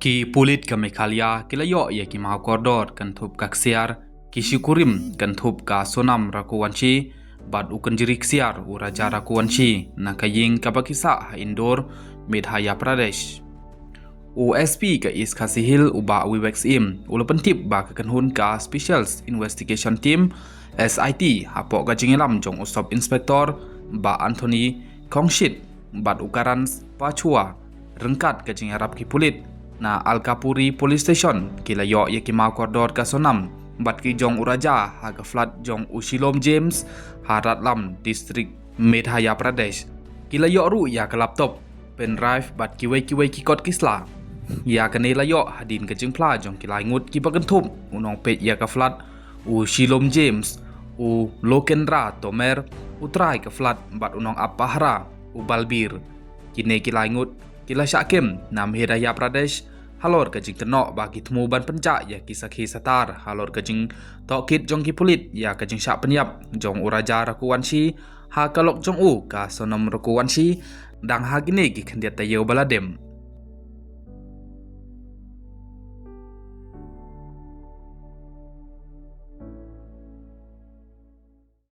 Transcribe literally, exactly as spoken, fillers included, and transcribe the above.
Ki pulit ka Meghalaya ki la ïoh ïa ki maw kordor kynthup ka ksiar, ki shi kurim kynthup ka Sonam Raghuvanshi bad u kynjri ksiar u Raja Raghuvanshi na ka ïing kaba ki sah ha Indore, Madhya Pradesh. U S P ka East Khasi Hills u Bah Vivek Syiem u la pyntip ba ka kynhun ka Special Investigation Team, S I T, hapoh ka jingïalam jong u Sub Inspector Bah Anthony Khongshit bad u Karan Pachwa, ryngkat ka jingïarap ki pulit na Alkapuri Police Station, ki la ïoh ïa ki maw kordor ka Sonam bad ki jong u Raja ha ka flat jong u Shilom James ha Ratlam District, Madhya Pradesh. Ki la ïoh ruh ïa ka laptop, pen drive bad kiwei kiwei ki kot ki sla. Ïa kane la ïoh hadien ka jingphla jong ki lai ngut kiba kynthup u nongpeit ïa ka flat u Shilom James, u Lokendra Tomer, u trai ka flat bad u nongap pahara u Balbir. Kine ki lai ngut ki la shah kem na Madhya Pradesh halor ka jingkynnoh ba ki thmu ban pynjah ïa ki sakhi satar halor ka jingtohkit jong ki pulit ïa ka jingshah pynïap jong u Raja Raghuvanshi ha ka lok jong u ka Sonam Raghuvanshi, dang ha kine ki khyndiat taïew ba la dem.